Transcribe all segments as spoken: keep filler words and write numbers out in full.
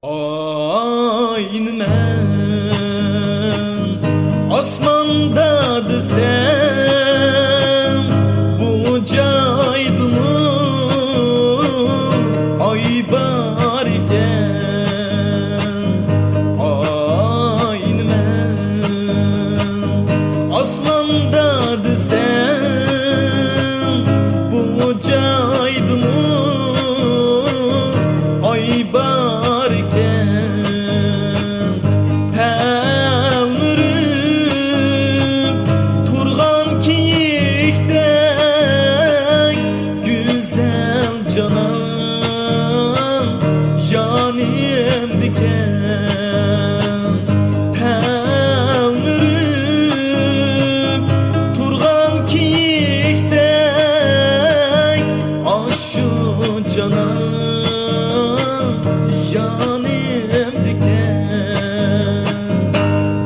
ئاينىمەن ئاسماندا دېسەم، بۇ جايدىمۇ ئاي بار ئىكەن. ئاينىمەن ئاسماندا دېسەم، بۇ جايدىمۇ ئاي باركەن. تەلمۈرۈپ تۇرغان كىيىكتەك گۈزەل جانان يانىمدىكەن. تەلمۈرۈپ تۇرغان كىيىكتەك ئاشۇ جانان يانىمدىكەن.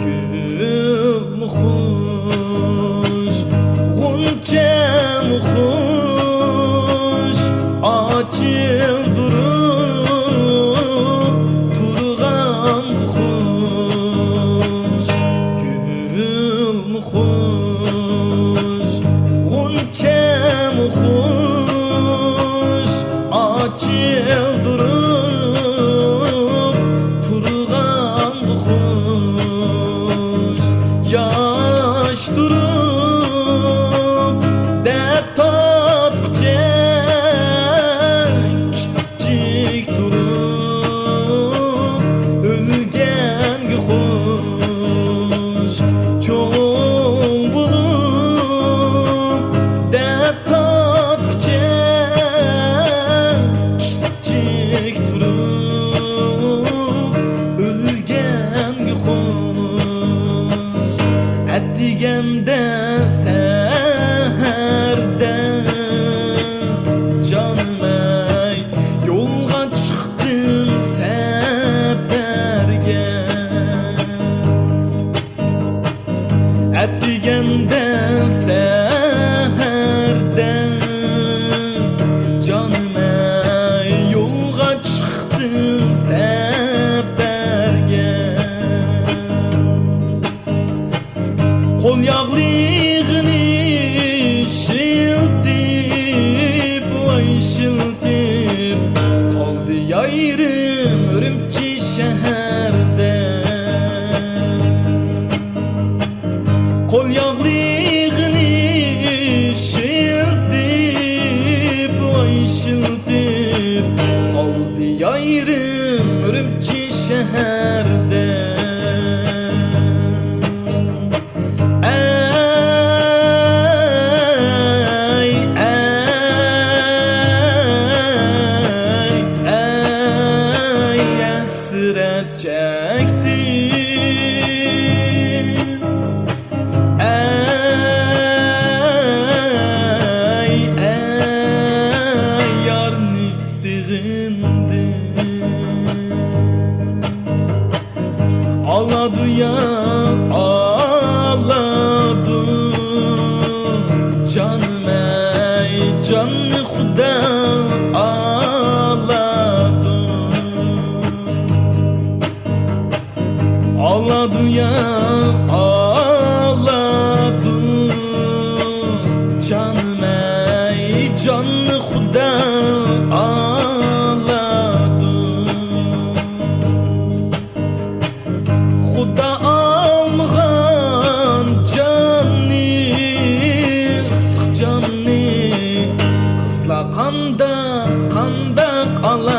گۈلمۇ خۇش، غۇنچەمۇ خۇش، ئاچىلدۇرۇپ تۇرغان خۇش. گۈلمۇ خۇش، غۇنچەمۇ خۇش، ئاچىلدۇرۇپ تۇرغانغا خۇش. ياش تۇرۇپ دەرد تاپقۇچە، كىچىك تۇرۇپ ئۆلگەنگە خۇش. چوڭ بولۇپ دەرد تارتقۇچە، كىچىك تۇرۇپ ئۆلگەنگە خۇش. ئەتىگەندە سەھەردە جانىم ئەي، يولغا چىقتىم سەپەرگە. ئەتىگەندە سەھەردە جانىم ئەي، يولغا چىقتىم سەپەرگە. قول ياغلىغىنى شىلتىپ، ۋاي شىلتىپ، قالدى يايرىم ئۈرۈمچى شەھەردە. قول ياغلىغىنى شىلتىپ، ۋاي شىلتىپ، قالدى يايرىم ئۈرۈمچى شەھەردە. ئەي، ئەي، ئەي، ھەسرەت چەكتىم. ئەي، ئەي، يارنى سېغىندىم. ئالادۇ يا، ئالادۇ، جانىم ئەي، جاننى خۇدا ئالادۇ. ئالادۇ يا، ئالادۇ، جانىم ئەي، جاننى خۇدا ئالادۇ. خۇدا ئالمىغان جاننى، ئىسسىق جاننى، قىزلار قانداق، قانداق ئالار؟